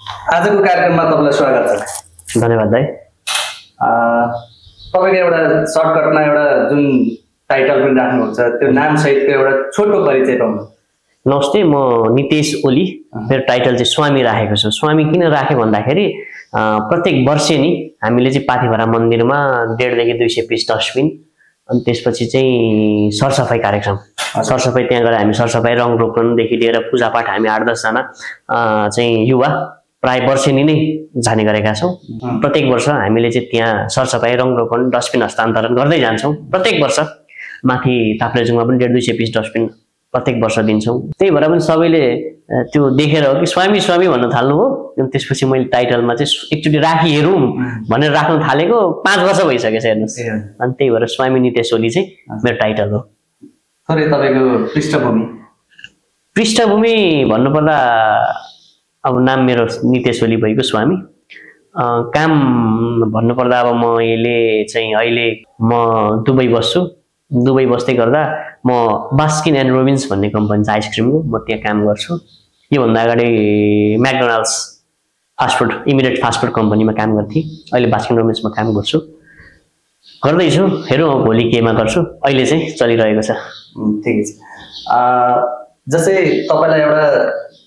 आजको कार्यक्रममा तपाईलाई स्वागत छ। धन्यवाद दाइ। तपाईको एउटा सर्टकटमा एउटा जुन टाइटल पनि राख्नुहुन्छ त्यो नाम सहितको एउटा छोटो परिचय पाउनु। नमस्ते, म नितेश ओली। मेरो टाइटल चाहिँ स्वामी राखेको छु। स्वामी किन राखेँ भन्दाखेरि प्रत्येक वर्ष नि हामीले चाहिँ पाथिभरा मन्दिरमा 1.5 देखि 200 पिस डस्टबिन, अनि त्यसपछि चाहिँ सरसफाई कार्यक्रम, सरसफाई त्यहाँ गएर हामी सरसफाई रङ रोपनदेखि लिएर पूजापाठ हामी 8-10 जना चाहिँ युवा प्राय वर्षेनी नै जाने गरेका छौँ। प्रत्येक वर्ष हामीले चाहिँ त्यहाँ सरसफाई रङ रोपन डस्टबिन हस्तान्तरण गर्दै जान्छौँ। प्रत्येक वर्ष माथि ताप्लेजुङमा पनि 150 पिस डस्टबिन प्रत्येक वर्ष दिन्छौँ। त्यही भएर पनि सबैले त्यो देखेर हो कि स्वामी स्वामी भन्न थाल्नु हो। अनि त्यसपछि मैले टाइटलमा चाहिँ एकचोटि राखी हेरौँ भनेर राख्न थालेको 5 वर्ष भइसकेछ हेर्नुहोस्। अनि त्यही भएर स्वामी नितेश ओली चाहिँ मेरो टाइटल हो। थोरै तपाईँको पृष्ठभूमि भन्नुपर्दा अब नाम मेरो नितेश ओली भएको स्वामी। काम भन्नुपर्दा अब अहिले म दुबई बस्छु। दुबई बस्दै गर्दा म बास्किन एन्ड रोबिन्स भन्ने कम्पनी छ आइसक्रिमको, म त्यहाँ काम गर्छु। योभन्दा अगाडि म्याकडोनाल्ड्स फास्टफुड इमिडिएट फास्टफुड कम्पनीमा काम गर्थेँ। अहिले बास्किन रोबिन्समा काम गर्दैछु। हेरौँ भोलि केमा गर्छु। अहिले चाहिँ चलिरहेको छ। ठिकै छ। जस्तै तपाईँलाई एउटा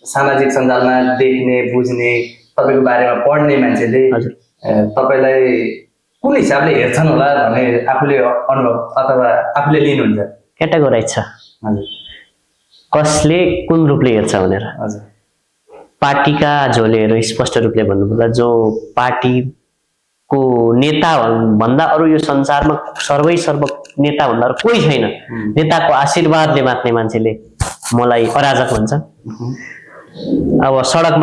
सामाजिक सञ्जालमा देख्ने बुझ्ने तपाईँको बारेमा पढ्ने मान्छेले तपाईँलाई कुन हिसाबले हेर्छन् होला भन्ने आफूले अनुभव अथवा आफूले लिनुहुन्छ? क्याटेगोराइज छ कसले कुन रूपले हेर्छ भनेर। पार्टीका झोलेहरू स्पष्ट रूपले भन्नुपर्दा जो पार्टीको नेता भन्दा अरू यो संसारमा सर्व नेता भन्दा अरू कोही छैन, नेताको आशीर्वादले बाँच्ने मान्छेले मलाई अराजक भन्छ। अब सडक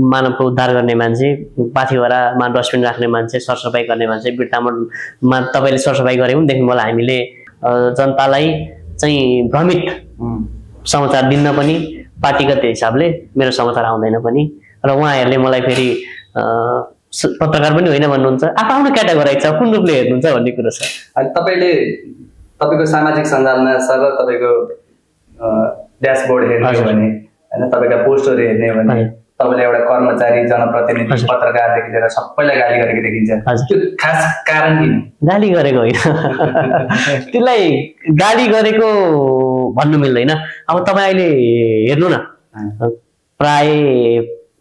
मानवको उद्धार गर्ने मान्छे, पाथिभरामा डस्टबिन राख्ने मान्छे, सरसफाई गर्ने मान्छे, बिर्तामोडमा तपाईँले सरसफाई गरे पनि देख्नु होला। हामीले जनतालाई चाहिँ भ्रमित समाचार दिन पनि पार्टीगत हिसाबले मेरो समाचार आउँदैन पनि, र उहाँहरूले मलाई फेरि पत्रकार पनि होइन भन्नुहुन्छ। आफ्नो क्याटेगोराइज छ, कुन रूपले हेर्नुहुन्छ भन्ने कुरो छ। अनि तपाईँको सामाजिक सञ्जालमा सर तपाईँको ड्यासबोर्ड हेर्ने भने होइन, तपाईँका पोस्टहरू हेर्ने भने तपाईँले एउटा कर्मचारी, जनप्रतिनिधि, पत्रकारदेखि लिएर सबैलाई गाली गरेको देखिन्छ। त्यो खास कारण किन? गाली गरेको होइन, त्यसलाई गाली गरेको भन्नु मिल्दैन। अब तपाईँ अहिले हेर्नु न, प्राय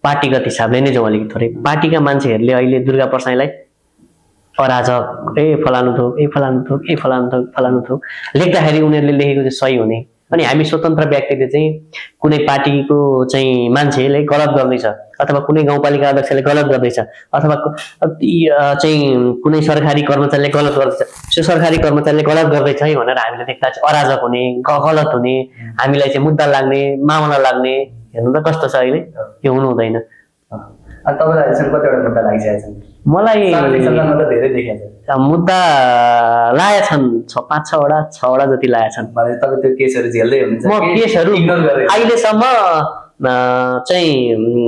पार्टीगत हिसाबले नै जाउँ अलिकति थोरै। पार्टीका मान्छेहरूले अहिले दुर्गा प्रसाईलाई अराजक, फलानु थोक लेख्दाखेरि उनीहरूले लेखेको चाहिँ सही हुने, अनि हामी स्वतन्त्र व्यक्तिले चाहिँ कुनै पार्टीको चाहिँ मान्छेले गलत गर्दैछ अथवा कुनै गाउँपालिका अध्यक्षले गलत गर्दैछ अथवा चाहिँ कुनै सरकारी कर्मचारीले गलत गर्दैछ, त्यो सरकारी कर्मचारीले गलत गर्दैछ है भनेर हामीले देख्दा चाहिँ अराजक हुने, गलत हुने, हामीलाई चाहिँ मुद्दा लाग्ने, मामला लाग्ने, हेर्नु त कस्तो छ अहिले। यो हुनु हुँदैन। अनि तपाईँलाई अहिलेसम्म कतिवटा मुद्दा लागिसकेको छ? मलाई धेरै देखेको छ मुद्दा लागेका छन्, 5-6 जति लागेका छन्। तपाईँ त्यो केसहरू झेल्दै हुनुहुन्छ? म केसहरू अहिलेसम्म चाहिँ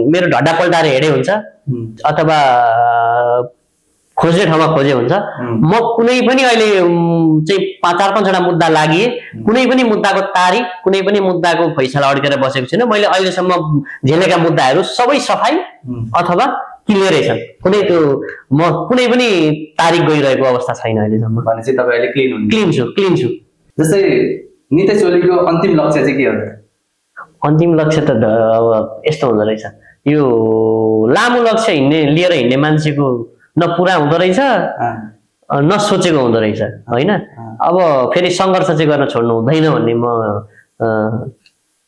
मेरो ढड्डा पल्टाएर हेरे हुन्छ अथवा खोज्ने ठाउँमा खोजे हुन्छ। म कुनै पनि अहिले चाहिँ 4-5वटा मुद्दा लागि कुनै पनि मुद्दाको तारिख, कुनै पनि मुद्दाको फैसला अड्केर बसेको छैन। मैले अहिलेसम्म झेलेका मुद्दाहरू सबै सफाई अथवा क्लियरै छन्। कुनै पनि तारिख गइरहेको अवस्था छैन अहिलेसम्म। भनेपछि तपाईँ अहिले क्लिन छु। जस्तै नितेश ओलीको अन्तिम लक्ष्य चाहिँ के हो? अन्तिम लक्ष्य त अब यस्तो हुँदो रहेछ, यो लामो लक्ष्य लिएर हिँड्ने मान्छेको न पुरा हुँदो रहेछ न सोचेको हुँदो रहेछ होइन। अब फेरि सङ्घर्ष चाहिँ गर्न छोड्नु हुँदैन भन्ने म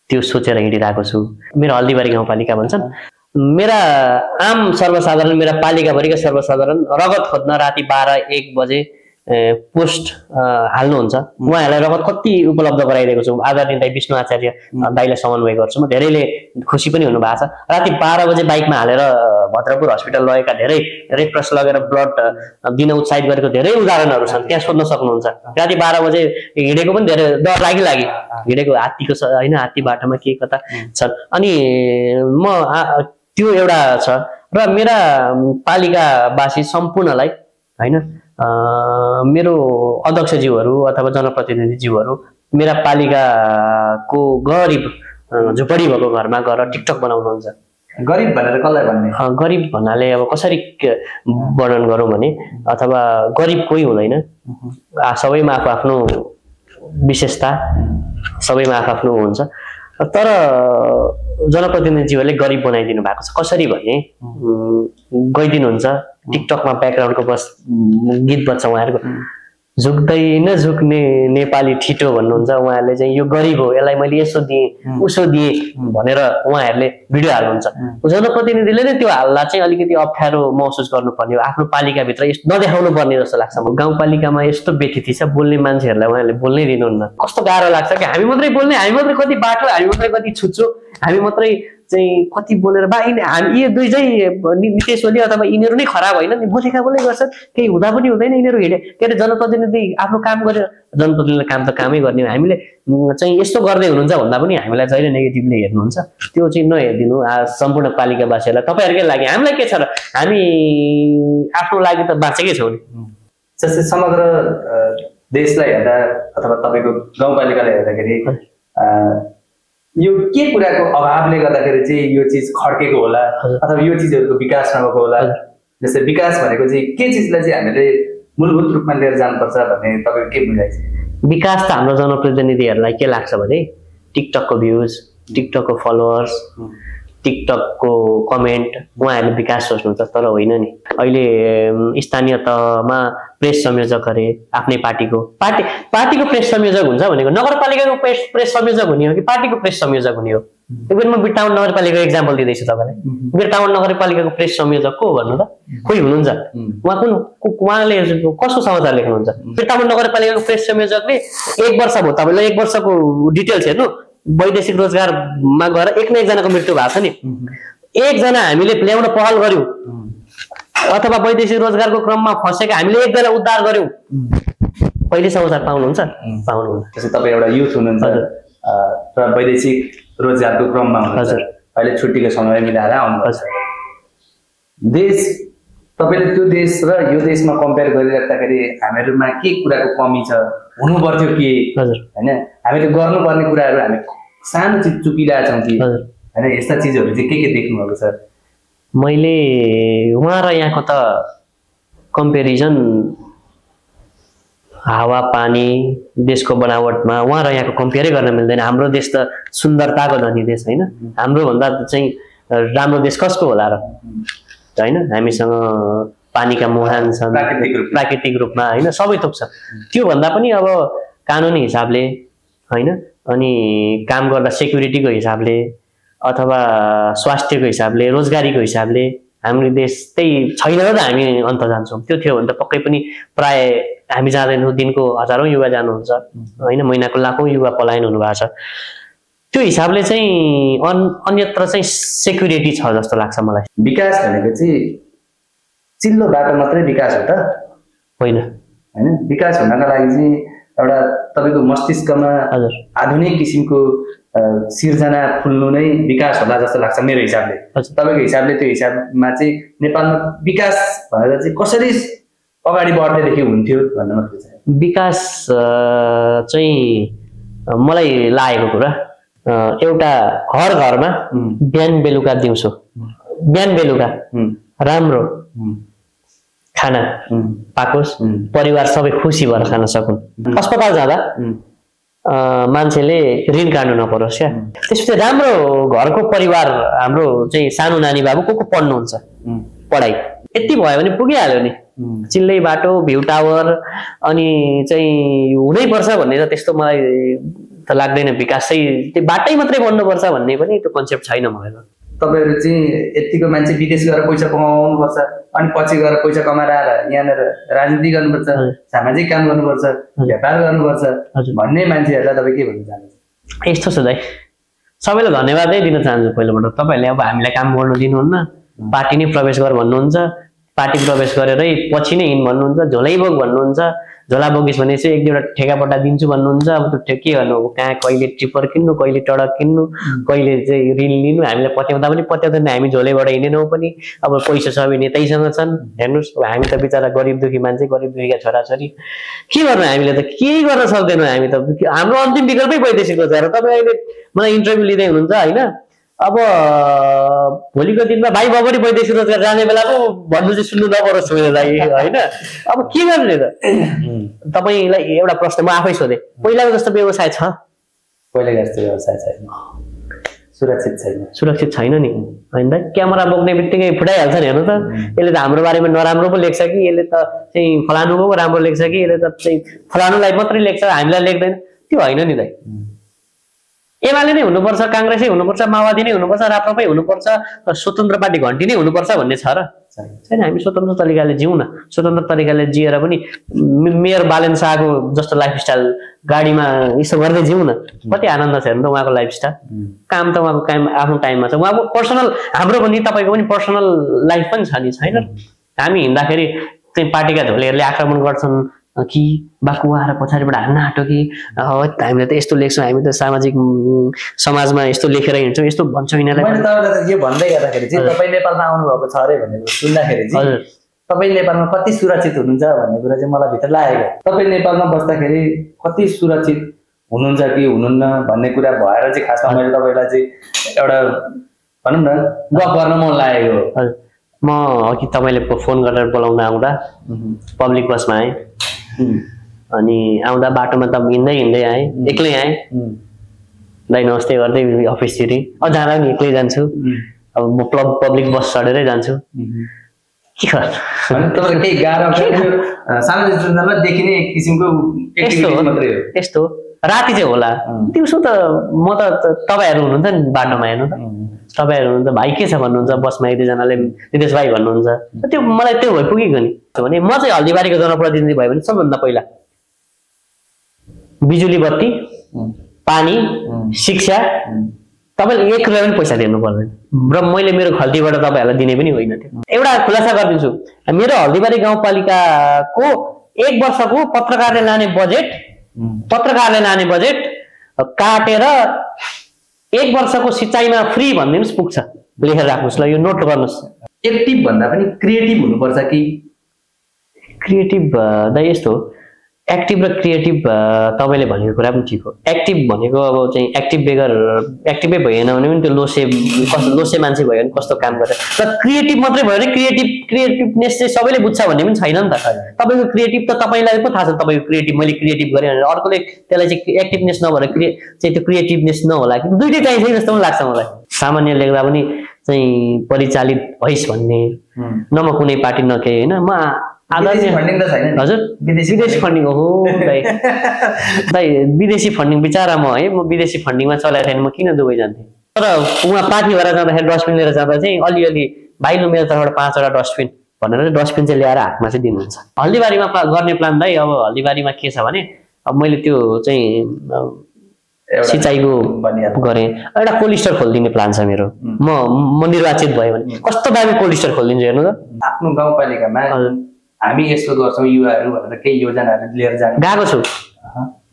त्यो सोचेर हिँडिरहेको छु। मेरो हल्दीबारी गाउँपालिका भन्छन्, मेरा आम सर्वसाधारण, मेरा पालिकाभरिका सर्वसाधारण रगत खोज्न राति 12-1 बजे पोस्ट हाल्नुहुन्छ। उहाँहरूलाई रगत कति उपलब्ध गराइदिएको छु। आदरणीय दाइ विष्णु आचार्य दाइलाई समन्वय गर्छु म। धेरैले खुसी पनि हुनु भएको छ। राति 12 बजे बाइकमा हालेर भद्रपुर हस्पिटल लगेका, धेरै रेड क्रस लगेर ब्लड दिन उत्साहित गरेको धेरै उदाहरणहरू छन्। त्यहाँ सोध्न सक्नुहुन्छ। राति 12 बजे हिँडेको पनि धेरै डर लागि हिँडेको, हात्तीको होइन, हात्ती बाटोमा के कता छन्। अनि म त्यो एउटा छ। र मेरा पालिकावासी सम्पूर्णलाई होइन, मेरो अध्यक्षज्यूहरू अथवा जनप्रतिनिधिज्यूहरू मेरा पालिकाको गरिब झुपडी भएको घरमा गएर टिकटक बनाउनुहुन्छ। गरिब भनेर कसलाई भन्ने? गरिब भन्नाले अब कसरी वर्णन गरौँ भने अथवा गरिब कोही हुँदैन, सबैमा आफ्नो विशेषता, सबैमा आफ्नो हुन्छ। तर जनप्रतिनिधिज्यूहरूले गरिब बनाइदिनु भएको छ। कसरी भने गइदिनुहुन्छ टिकटकमा ब्याकग्राउन्डको बस गीत बज्छ उहाँहरूको, झुक्दैन झुक्ने नेपाली ठिटो भन्नुहुन्छ उहाँहरूले चाहिँ, यो गरिब हो, यसलाई मैले यसो दिएँ उसो दिएँ भनेर उहाँहरूले भिडियो हाल्नुहुन्छ। जनप्रतिनिधिले नै त्यो हाल्दा चाहिँ अलिकति अप्ठ्यारो महसुस गर्नुपर्ने हो, आफ्नो पालिकाभित्र यस्तो नदेखाउनु पर्ने जस्तो लाग्छ। गाउँपालिकामा यस्तो व्यतिथि छ, बोल्ने मान्छेहरूलाई उहाँहरूले बोल्नै दिनुहुन्न। कस्तो गाह्रो लाग्छ कि हामी मात्रै बोल्ने, हामी मात्रै कति बाटो, हामी मात्रै कति छुच्चो, हामी मात्रै चाहिँ कति बोलेर बा हामी यो दुई चाहिँ नितेश ओली अथवा यिनीहरू नै खराब होइन नि, बोलेका बोलै गर्छन्, केही हुँदा पनि हुँदैन, यिनीहरू हिँडे के अरे जनप्रतिनिधि आफ्नो काम गरेर, जनप्रतिनिधिले काम त कामै गर्ने हो, हामीले चाहिँ यस्तो गर्दै हुनुहुन्छ भन्दा पनि हामीलाई जहिले नेगेटिभली हेर्नुहुन्छ, त्यो चाहिँ नहेरिदिनु सम्पूर्ण पालिकावासीहरूलाई। तपाईँहरूकै लागि हामीलाई के छ र, हामी आफ्नो लागि त बाँचेकै छौँ नि। जस्तै समग्र देशलाई हेर्दा अथवा तपाईँको गाउँपालिकालाई हेर्दाखेरि यो के कुराको अभावले गर्दाखेरि चाहिँ यो चिज खड्केको होला अथवा यो चिजहरूको विकास नभएको होला? जस्तै विकास भनेको चाहिँ के चिजलाई चाहिँ हामीले मूलभूत रूपमा लिएर जानुपर्छ भन्ने तपाईँको के बुझाइ छ? विकास त हाम्रो जनप्रतिनिधिहरूलाई के लाग्छ भने टिकटकको भ्युज, टिकटकको फलोवर्स, टिकटकको कमेन्ट, उहाँहरूले विकास सोच्नुहुन्छ। तर होइन नि, अहिले स्थानीय तहमा प्रेस संयोजक अरे आफ्नै पार्टीको प्रेस संयोजक हुन्छ भनेको नगरपालिकाको प्रेस संयोजक हुने हो कि पार्टीको प्रेस संयोजक हुने हो? एकबार म बिरटाउन नगरपालिकाको एक्जाम्पल दिँदैछु तपाईँलाई। बिरटाउन नगरपालिकाको प्रेस संयोजक को भन्नु त? कोही हुनुहुन्छ उहाँ उहाँले कसको समाचार लेख्नुहुन्छ? बिरटाउन नगरपालिकाको प्रेस संयोजकले 1 वर्ष भयो, तपाईँलाई 1 वर्षको डिटेल्स हेर्नु, वैदेशिक रोजगारमा गएर एक न एकजनाको मृत्यु भएको छ नि, एकजना हामीले ल्याउन पहल गर्यौँ अथवा वैदेशिक रोजगारको क्रममा फँसेका हामीले एकजना उद्धार गर्यौँ, पहिले समाचार पाउनुहुन्छ? पाउनुहुन्न। जस्तै तपाईँ एउटा युथ हुनुहुन्छ र वैदेशिक रोजगारको क्रममा हुनुहुन्छ, अहिले छुट्टीको समय मिलाएर आउनुहुन्छ। देश, तपाईँले त्यो देश र यो देशमा कम्पेयर गरिराख्दाखेरि हामीहरूमा के कुराको कमी छ, हुनु पर्थ्यो के होइन, हामीले गर्नुपर्ने कुराहरू हामी सानो चिज चुकिरहेछौँ कि होइन, यस्ता चिजहरू चाहिँ के देख्नुभएको छ? मैले उहाँ र यहाँको त कम्पेरिजन हावा पानी देशको बनावटमा उहाँ र यहाँको कम्पेयरै गर्न मिल्दैन। हाम्रो देश त सुन्दरताको धनी देश होइन, हाम्रो भन्दा चाहिँ राम्रो देश कसको होला र होइन? हामीसँग पानीका मुहान छन् प्राकृतिक रूपमा होइन, सबै थोक छ। त्यो भन्दा पनि अब कानुनी हिसाबले होइन, अनि काम गर्दा सेक्युरिटीको हिसाबले अथवा स्वास्थ्यको हिसाबले, रोजगारीको हिसाबले हाम्रो देश त्यही छैन र हामी अन्त जान्छौँ। त्यो थियो भने त पक्कै पनि प्राय हामी जाँदैनौँ, दिनको हजारौँ युवा जानुहुन्छ होइन, महिनाको लाखौँ युवा पलायन हुनुभएको छ। त्यो हिसाबले चाहिँ अन्यत्र चाहिँ सेक्युरिटी छ जस्तो लाग्छ मलाई। विकास भनेको चाहिँ चिल्लो बाटो मात्रै विकास हो त होइन? होइन, विकास हुनका लागि चाहिँ एउटा तपाईँको मस्तिष्कमा आधुनिक किसिमको सिर्जना फुल्नु नै विकास होला जस्तो लाग्छ मेरो हिसाबले। तपाईँको हिसाबले त्यो हिसाबमा चाहिँ नेपालमा विकास भनेर चाहिँ कसरी अगाडि बढ्दैदेखि हुन्थ्यो भन्ने मात्रै छ? विकास चाहिँ मलाई लागेको कुरा एउटा हर घरमा बिहान बेलुका दिउँसो, बिहान बेलुका राम्रो खाना पाकोस्, परिवार सबै खुसी भएर खान सकुन्। अस्पताल जाँदा मान्छेले ऋण काट्नु नपरोस् क्या। त्यसपछि राम्रो घरको परिवार, हाम्रो चाहिँ सानो नानी बाबु को पढ्नुहुन्छ, पढाइ यति भयो भने पुगिहाल्यो नि। चिल्लै बाटो, भ्यू टावर अनि चाहिँ हुनैपर्छ भन्ने त त्यस्तो मलाई त लाग्दैन। विकास चाहिँ त्यो बाटै मात्रै बन्नुपर्छ भन्ने पनि त्यो कन्सेप्ट छैन मलाई। तपाईँहरू चाहिँ यतिको मान्छे विदेश गएर पैसा कमाउनुपर्छ अनि पछि गएर पैसा कमाएर आएर यहाँनिर राजनीति गर्नुपर्छ, सामाजिक काम गर्नुपर्छ, व्यापार गर्नुपर्छ भन्ने मान्छेहरूलाई तपाईँ के भन्न चाहनुहुन्छ? यस्तो छ दाइ, सबैलाई धन्यवादै दिन चाहन्छु। पहिलोपल्ट तपाईँहरूले अब हामीलाई काम गर्नु दिनुहुन्न, पार्टी नै प्रवेश गर भन्नुहुन्छ, पार्टी प्रवेश गरेरै पछि नै हिँड भन्नुहुन्छ, झोलै बोक भन्नुहुन्छ। झोला बोकिस् भने चाहिँ 1-2 ठेकापट्टा दिन्छु भन्नुहुन्छ। अब त्यो के गर्नु, कहाँ कहिले टिप्पर किन्नु, कहिले टडक किन्नु, कहिले चाहिँ ऋण लिनु, हामीलाई पत्याउँदा पनि पत्याउँदैन, हामी झोलैबाट हिँडेनौँ पनि। अब पैसा सबै नेतैसँग छन्, हेर्नुहोस् हामी त बिचरा गरिब दुखी मान्छे, गरिब दुखीका छोराछोरी, के गर्नु, हामीले त केही गर्न सक्दैनौँ। हामी त हाम्रो अन्तिम विकल्पै वैदेशिक रोजगार। तपाईँ अहिले मलाई इन्टरभ्यू लिँदै हुनुहुन्छ होइन, अब भोलिको दिनमा भाइ बबरी वैदेशिक रोजगार जाने बेला पो भन्नु चाहिँ सुन्नु नपरोस् मलाई होइन। अब के गर्ने त? तपाईँलाई एउटा प्रश्न म आफै सोधेँ, पहिलाको जस्तो व्यवसाय छ? पहिलाको जस्तो व्यवसाय छैन, सुरक्षित छैन नि होइन त। क्यामेरा बोक्ने बित्तिकै फुटाइहाल्छ नि हेर्नु त। यसले त हाम्रो बारेमा नराम्रो पो लेख्छ कि, यसले त चाहिँ फलानुको पो राम्रो लेख्छ कि, यसले त चाहिँ फलानुलाई मात्रै लेख्छ हामीलाई लेख्दैन, त्यो होइन नि दाइ। एमाले नै हुनुपर्छ, काङ्ग्रेसै हुनुपर्छ, माओवादी नै हुनुपर्छ, राप्रपै हुनुपर्छ, स्वतन्त्र पार्टी घन्टी नै हुनुपर्छ भन्ने छ र? छैन। हामी स्वतन्त्र तरिकाले जिउँ न। स्वतन्त्र तरिकाले जिएर पनि मेयर बालेन शाहको जस्तो लाइफस्टाइल गाडीमा यसो गर्दै जिउँ न। कति आनन्द छ हेर्नु त उहाँको लाइफस्टाइल। काम त उहाँको काम आफ्नो टाइममा छ। उहाँको पर्सनल, हाम्रो पनि तपाईँको पनि पर्सनल लाइफ पनि छ नि, छैन? हामी हिँड्दाखेरि चाहिँ पार्टीका झोलेहरूले आक्रमण गर्छन् कि बाकु आएर पछाडिबाट हान्न आँटो कि हामीले त यस्तो लेख्छौँ, हामी त सामाजिक समाजमा यस्तो लेखेर हिँड्छौँ, यस्तो भन्छौँ यिनीहरूलाई। मैले तपाईँलाई यो भन्दै गर्दाखेरि चाहिँ तपाईँ नेपालमा आउनुभएको छ अरे भनेको सुन्दाखेरि चाहिँ तपाईँ नेपालमा कति सुरक्षित हुनुहुन्छ भन्ने कुरा चाहिँ मलाई भित्र लागेको। तपाईँ नेपालमा बस्दाखेरि कति सुरक्षित हुनुहुन्छ कि हुनुहुन्न भन्ने कुरा भएर चाहिँ खासमा मैले तपाईँलाई चाहिँ एउटा भनौँ न गफ गर्न मन लागेको। म अघि तपाईँले फोन गरेर बोलाउँदा आउँदा पब्लिक बसमा आएँ, अनि आउँदा बाटोमा त हिँड्दै आएँ, एक्लै आएँ। दाइ नमस्ते गर्दै अफिसतिर जाँदा पनि एक्लै जान्छु। अब म पब्लिक बस चढेरै जान्छु। के गर्नु केही गाह्रो सामाजिक सञ्जालमा देखिने एक किसिमको यस्तो राति चाहिँ होला। दिउँसो त म त तपाईँहरू हुनुहुन्छ नि बाटोमा हेर्नु त, तपाईँहरू हुनुहुन्छ भाइ के छ भन्नुहुन्छ, बसमा एक दुईजनाले नितेश भाइ भन्नुहुन्छ, त्यो मलाई त्यो भइपुगेको नि। भने म चाहिँ हल्दीबारीको जनप्रतिनिधि भयो भने सबभन्दा पहिला बिजुली बत्ती, पानी, शिक्षा तपाईँले 1 रुपियाँ पनि पैसा दिनु पर्दैन र मैले मेरो खल्तीबाट तपाईँहरूलाई दिने पनि होइन थियो। एउटा खुलासा गरिदिन्छु, मेरो हल्दीबारी गाउँपालिकाको 1 वर्षको पत्रकारले लाने बजेट काटेर 1 वर्षको सिँचाइमा फ्री भनिदिनुहोस् पुग्छ। लेखेर राख्नुहोस् ल, यो नोट गर्नुहोस्। एक्टिभ भन्दा पनि क्रिएटिभ हुनुपर्छ कि? क्रिएटिभ दाइ यस्तो हो, एक्टिभ र क्रिएटिभ तपाईँले भनेको कुरा पनि ठिक हो। एक्टिभ भनेको अब चाहिँ एक्टिभै भएन भने पनि त्यो लोसे मान्छे भयो भने कस्तो काम गर्छ। र क्रिएटिभ मात्रै भयो भने क्रिएटिभनेस चाहिँ सबैले बुझ्छ भन्ने पनि छैन नि त। तपाईँको क्रिएटिभ त तपाईँलाई पो थाहा छ, तपाईँको क्रिएटिभ मैले क्रिएटिभ गरेँ भनेर अर्कोले त्यसलाई चाहिँ एक्टिभनेस नभएर चाहिँ त्यो क्रिएटिभनेस नहोला कि दुइटै चाहिन्छ जस्तो पनि लाग्छ मलाई। सामान्य लेख्दा पनि चाहिँ परिचालित भइस् भन्ने, न म कुनै पार्टी नके होइन, म हजुर विदेशी फन्डिङ हो दाइ। विदेशी फन्डिङ बिचारा म विदेशी फन्डिङमा चलाएको थिएन, म किन दुबई जान्थेँ। तर उहाँ पार्टी भएर जाँदाखेरि डस्टबिन लिएर जाँदा चाहिँ अलिअलि भाइ लु मेरो तर्फबाट 5वटा डस्टबिन भनेर डस्टबिन चाहिँ ल्याएर हातमा चाहिँ दिनुहुन्छ। हल्दीबारीमा गर्ने प्लान दाइ, अब हल्दीबारीमा के छ भने अब मैले त्यो चाहिँ सिँचाइको गरेँ, एउटा कोल्ड स्टोर खोलिदिने प्लान छ मेरो। म निर्वाचित भयो भने कस्तो दामी कोल्ड स्टोर खोलिदिन्छु हेर्नु त। आफ्नो गाउँपालिकामा हामी यस्तो गर्छौँ युवाहरू भनेर केही योजनाहरू लिएर जानु गएको छु।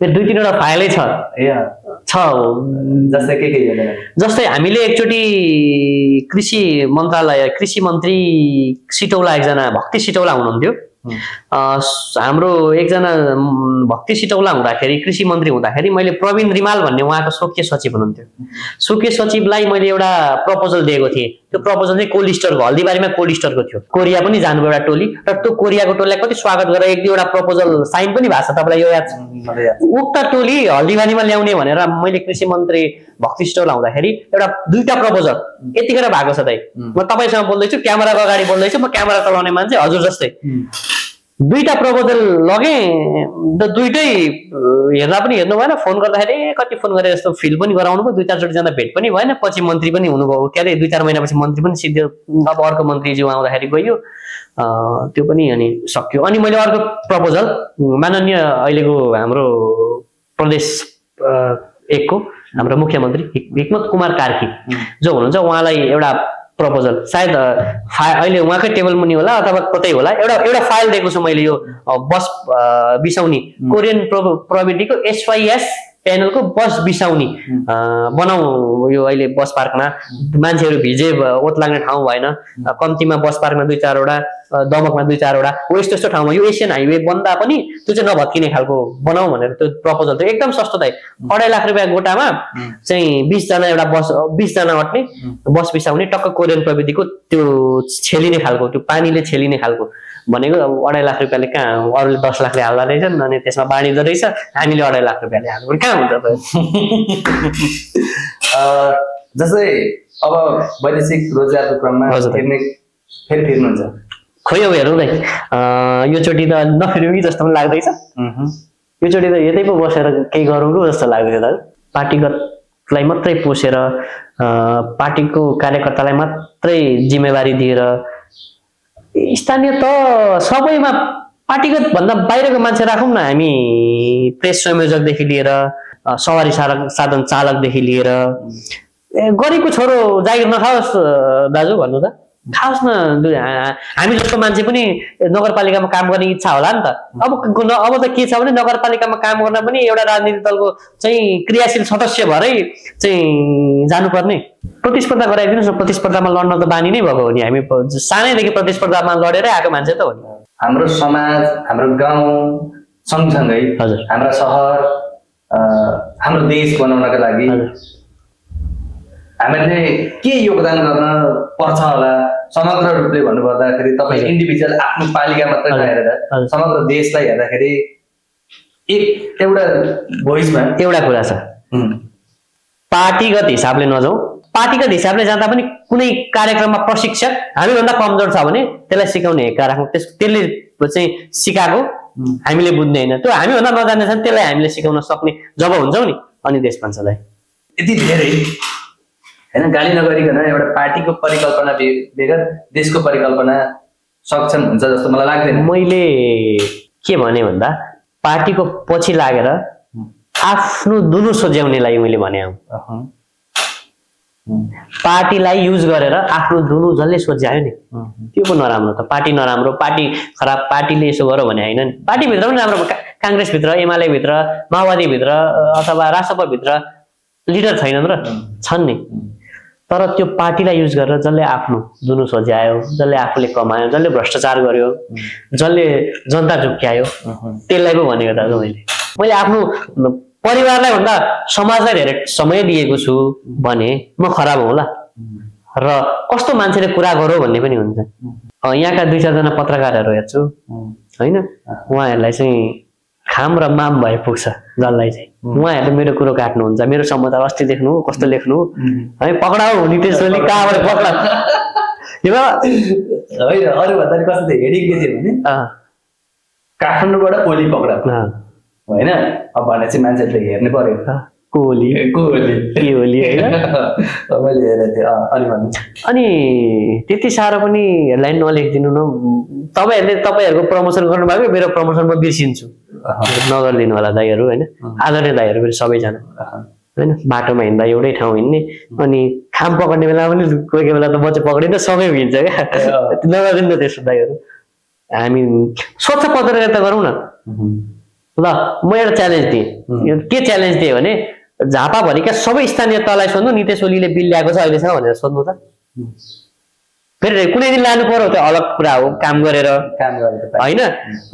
मेरो 2-3वटा फाइलै छ। जस्तै के योजना? जस्तै हामीले एकचोटि कृषि मन्त्री सिटौला, एकजना भक्ति सिटौला हुनुहुन्थ्यो। हाम्रो एकजना भक्ति सिटौला हुँदाखेरि कृषि मन्त्री हुँदाखेरि मैले प्रवीण रिमाल भन्ने उहाँको स्वकीय सचिव हुनुहुन्थ्यो, स्वकीय सचिवलाई मैले एउटा प्रपोजल दिएको थिएँ। त्यो प्रपोजल चाहिँ कोल्ड स्टोरको, हल्दीबारीमा कोल्ड स्टोरको थियो। कोरिया पनि जानुभयो एउटा टोली, र त्यो कोरियाको टोलीलाई कति स्वागत गरेर 1-2वटा प्रपोजल साइन पनि भएको छ, तपाईँलाई यो याद छ? उक्त टोली हल्दीबारीमा ल्याउने भनेर मैले कृषि मन्त्री भक्ति सिटौला हुँदाखेरि 2टा प्रपोजल यतिखेर भएको छ दाइ। म तपाईँसँग बोल्दैछु, क्यामेराको अगाडि बोल्दैछु, म क्यामेरा चलाउने मान्छे हजुर जस्तै। 2टा प्रपोजल लगेँ, दुइटै हेर्दा पनि हेर्नु भएन, फोन गर्दाखेरि कति फोन गरेर जस्तो फिल पनि गराउनु भयो, 2-4 चोटि जाँदा भेट पनि भएन। पछि मन्त्री पनि हुनुभयो, के अरे 2-4 महिनापछि मन्त्री पनि सिद्धियो। अब अर्को मन्त्रीज्यू आउँदाखेरि गयो, त्यो पनि अनि सक्यो। अनि मैले अर्को प्रपोजल माननीय अहिलेको हाम्रो प्रदेश 1 को हाम्रो मुख्यमन्त्री हिक्मत कुमार कार्की जो हुनुहुन्छ, उहाँलाई एउटा प्रपोजल सायद अहिले उहाँकै टेबल मुनि होला अथवा कतै होला, एउटा फाइल दिएको छु मैले। यो बस बिसाउने कोरियन प्रविधिको SYS प्यानलको बस बिसाउने बनाऊ। यो अहिले बस पार्कमा मान्छेहरू भिजे ओत लाग्ने ठाउँ भएन, कम्तीमा बस पार्कमा 2-4वटा दमकमा 2-4 वटा हो यस्तो ठाउँमा यो एसियन हाइवे बन्दा पनि त्यो चाहिँ नभत्किने खालको बनाऊ भनेर त्यो प्रपोजल थियो एकदम सस्तो दाइ 2.5 लाख रुपियाँ गोटामा चाहिँ 20 जना एउटा बस 20 जना अट्ने बस बिसाउने टक्क कोरियन प्रविधिको त्यो छेलिने खालको त्यो पानीले छेलिने खालको भनेको 2.5 लाख रुपियाँले कहाँ अरूले 10 लाखले हाल्दा रहेछन् अनि त्यसमा बाँडिँदो रहेछ हामीले 2.5 लाख रुपियाँले हाल्नु कहाँ हुन्छ त जस्तै अब वैदेशिक रोजगारको क्रममा फेरि फिर्नुहुन्छ खोइ अब हेरौँ दाइ यो चोटि त नफिरौँ कि जस्तो पनि लाग्दैछ यो चोटि त यतै पो बसेर केही गरौँ कि जस्तो लाग्दैछ दाजु पार्टीगतलाई मात्रै पोसेर पार्टीको कार्यकर्तालाई मात्रै जिम्मेवारी दिएर स्थानीय त सबैमा पार्टीगत भन्दा बाहिरको मान्छे राखौँ न हामी प्रेस संयोजकदेखि लिएर सवारी साधन चालकदेखि लिएर गरिबको छोरो जागिर नखाओस् दाजु भन्नु त खाओस् न हामी जस्तो मान्छे पनि नगरपालिकामा काम गर्ने इच्छा होला नि त अब त के छ भने नगरपालिकामा काम गर्न पनि एउटा राजनीतिक दलको चाहिँ क्रियाशील सदस्य भएरै चाहिँ जानुपर्ने प्रतिस्पर्धा गराइदिनुहोस् न प्रतिस्पर्धामा लड्न त बानी नै भएको हो नि हामी सानैदेखि प्रतिस्पर्धामा लडेरै आएको मान्छे त हो नि हाम्रो समाज हाम्रो गाउँ सँगसँगै हाम्रा सहर हाम्रो देश बनाउनका लागि हामीले के योगदान गर्न पर्छ होला समग्र रूपले भन्नुपर्दाखेरि तपाईँ इन्डिभिजुअल आफ्नो पालिका मात्रै नहेरेर समग्र देशलाई हेर्दाखेरि एउटा भोइसमा एउटा कुरा छ पार्टीगत हिसाबले नजाउँ पार्टीगत हिसाबले जाँदा पनि कुनै कार्यक्रममा प्रशिक्षक हामीभन्दा कमजोर छ भने त्यसलाई सिकाउने हेक्का राखौँ त्यसले चाहिँ सिकाएको हामीले बुझ्ने होइन त्यो हामीभन्दा नजान्ने छ त्यसलाई हामीले सिकाउन सक्ने जब हुन्छौँ नि अनि देश बन्छलाई यति धेरै हैन गाली नगरिकन एउटा पार्टीको परिकल्पना बेगर देशको परिकल्पना सक्षम हुन्छ जस्तो मलाई लाग्दैन मैले के भने भन्दा पार्टीको पछि लागेर आफ्नो दुनु सोझ्याउनेलाई मैले भने पार्टीलाई युज गरेर आफ्नो दुनु जसले सोझ्यायो नि त्यो पो नराम्रो त पार्टी नराम्रो पार्टी खराब पार्टीले यसो गर्यो भने हैन नि पार्टीभित्र पनि राम्रो कांग्रेसभित्र एमाले भित्र माओवादीभित्र अथवा राष्ट्रपतिभित्र लिडर छैनन् र छन् नि तर त्यो पार्टीलाई युज गरेर जसले आफ्नो दुनु सोझ्यायो जसले आफूले कमायो जसले भ्रष्टाचार गर्यो जसले जनता झुक्क्यायो त्यसलाई पो भनेको दाजु मैले आफ्नो परिवारलाई भन्दा समाजलाई धेरै समय दिएको छु भने म खराब होला र कस्तो मान्छेले कुरा गरौ भन्ने पनि हुन्छ यहाँका 2-4 जना पत्रकारहरू हेर्छु हैन उहाँहरूलाई चाहिँ खाम र माम भए पुग्छ जसलाई चाहिँ उहाँहरूले मेरो कुरो काट्नुहुन्छ मेरो समाचार अस्ति देख्नु कस्तो लेख्नु है पक्राउ नितेश ओली कहाँबाट पक्राउ यो होइन अरु भन्दा कस्तो थियो हेडिङ के थियो भने काठमाडौँबाट ओली पक्राउ हैन अब भने चाहिँ मान्छेले हेर्नु पर्यो कोली के ओली हैन मैले हेरेको थिएँ अनि भन्नु अनि त्यति साह्रो पनि हेडलाइन नलेखिदिनु न तपाईहरुको प्रमोसन गर्नु भएको मेरो प्रमोसन म बिर्सिन्छु नगर्दिनु होला दाइहरु हैन आदरणीय दाइहरु पनि सबैजना हैन बाटोमा हिँड्दा एउटै ठाउँ हिँड्ने अनि खाम पक्र्ने बेला पनि कोही बेला त बच्चा पक्रिँदा सँगै हिँड्छ क्या नगर्दिनु त्यसो दाइहरु हामी स्वच्छ पत्रकारिता गरौँ न ल म एउटा च्यालेन्ज दिएँ के च्यालेन्ज दिएँ भने झापाभरिका सबै स्थानीय तलाई सोध्नु नितेश ओलीले बिल ल्याएको छ अहिलेसम्म भनेर सोध्नु त फेरि कुनै दिन लानु पर्यो त्यो अलग कुरा हो काम गरेर हैन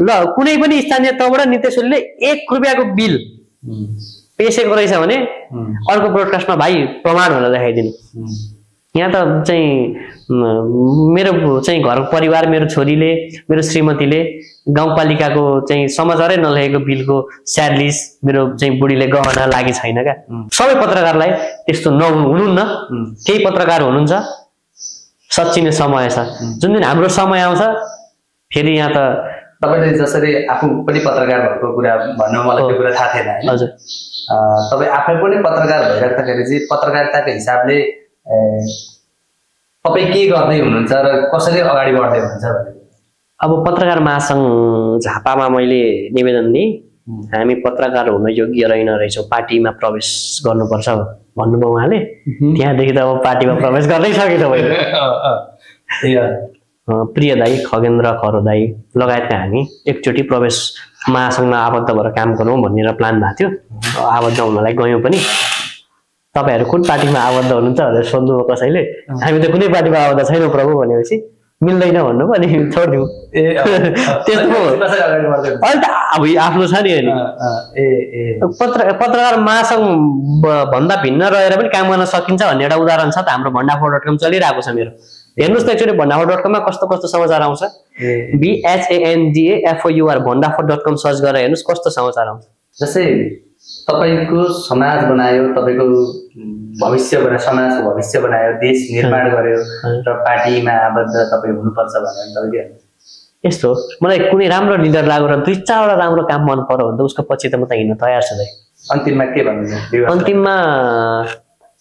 ल कुनै पनि स्थानीय तहबाट नितेश ओलीले 1 रुपैयाँको बिल पेसेको रहेछ भने अर्को ब्रोडकास्टमा भाइ प्रमाण भनेर देखाइदिनु यहाँ त चाहिँ मेरो चाहिँ घर परिवार मेरो छोरीले मेरो श्रीमतीले गाउँपालिकाको चाहिँ समाचारै नलेखेको बिलको स्याडलिस मेरो चाहिँ बुढीले गहना लागि छैन क्या सबै पत्रकारलाई त्यस्तो नहुनुहुन्न केही पत्रकार हुनुहुन्छ सच्चिने समय छ जुन दिन हाम्रो समय आउँछ फेरि यहाँ त तपाईले जसरी आफू पनि पत्रकार भएको कुरा भन्नु मलाई त्यो कुरा थाहा थिएन हैन हजुर तपाई आफै पनि पत्रकार भइराख्दाखेरि चाहिँ पत्रकारिताको हिसाबले तपाई के गर्दै हुनुहुन्छ र कसरी अगाडि बढ्दै हुनुहुन्छ भने अब पत्रकार महासंघ झापामा मैले निवेदन दिएँ हामी पत्रकार हुन योग्य रहेन रहेछौँ पार्टीमा प्रवेश गर्नुपर्छ भन्नुभयो उहाँले त्यहाँदेखि त अब पार्टीमा प्रवेश गर्दै सके तपाईले प्रिय दाई खगेन्द्र खरो दाई लगायतका हामी एकचोटि प्रवेश महासंघमा आबद्ध भएर काम गरौँ भनेर प्लान भएको थियो आबद्ध हुनलाई गयौँ पनि तपाईहरु कुन पार्टीमा आबद्ध हुनुहुन्छ भनेर सोध्नुभयो कसैले हामी त कुनै पार्टीमा आबद्ध छैनौँ प्रभु भनेपछि मिल्दैन भन्नु पनि छोडिदिउँ त्यस्तो अहिले त अब आफ्नो छ नि पत्रकार महासङ्घ भन्दा भिन्न रहेर पनि काम गर्न सकिन्छ भन्ने एउटा उदाहरण छ त हाम्रो भण्डाफोर.com चलिरहेको छ मेरो हेर्नुहोस् त एकचोटि भण्डाफोर.com मा कस्तो कस्तो समाचार आउँछ BHANDAFOUR भण्डाफोर.com सर्च गरेर हेर्नुहोस् कस्तो समाचार आउँछ जस्तै तपाईको समाज बनायो तपाईको भविष्य बनायो समाजको भविष्य बनायो देश निर्माण गर्यो र पार्टीमा आबद्ध तपाईँ हुनुपर्छ भनेर तपाईले यस्तो मलाई कुनै राम्रो लिडर लागेर 2-4 वटा राम्रो काम मन पर्यो भने त उसको पछि त म त हिँड्न तयार छु दाइ अन्तिममा के भन्नुहुन्छ अन्तिममा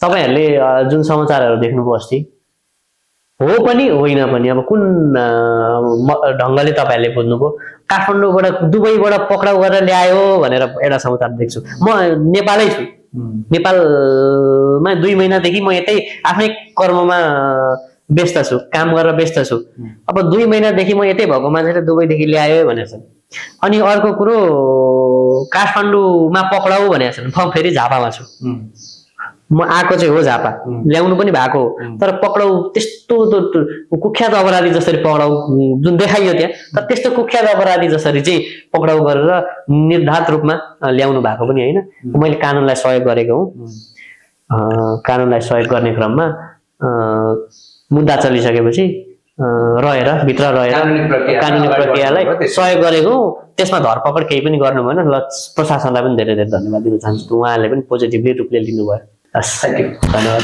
तपाईहरुले जुन समाचारहरु देख्नुभयो अस्ति हो पनि होइन पनि अब कुन ढंगले तपाईहरुले बुझ्नुभयो काठमाडौँबाट दुबईबाट पक्राउ गरेर ल्यायो भनेर एउटा समाचार देख्छु म नेपालै छु नेपालमा 2 महिनादेखि म यतै आफ्नै कर्ममा व्यस्त छु काम गरेर व्यस्त छु अब 2 महिनादेखि म यतै भएको मान्छेले दुबईदेखि ल्यायो भनेछ अनि अर्को कुरो काठमाडौँमा पक्राउ भनेछ म फेरि झापामा छु म आको चाहिँ हो झापा ल्याउनु पनि भएको तर पक्राउ त्यस्तो कुख्यात अपराधी जसरी पक्राउ जुन देखाइयो त्यहाँ तर त्यस्तो कुख्यात अपराधी जसरी चाहिँ पक्राउ गरेर निर्धारित रूपमा ल्याउनु भएको पनि हैन मैले कानुनलाई सहयोग गरेको हुँ कानुनलाई सहयोग गर्ने क्रममा मुद्दा चलिसकेपछि रहेर भित्र रहेर कानुनी प्रक्रियालाई सहयोग गरेको त्यसमा धरपकड केही पनि गर्नु भएन ल प्रशासनलाई पनि धेरै धेरै धन्यवाद दिन चाहन्छु उहाँले पनि पोजिटिभली रूपले लिनुभयो थ्यांक यू धन्यवाद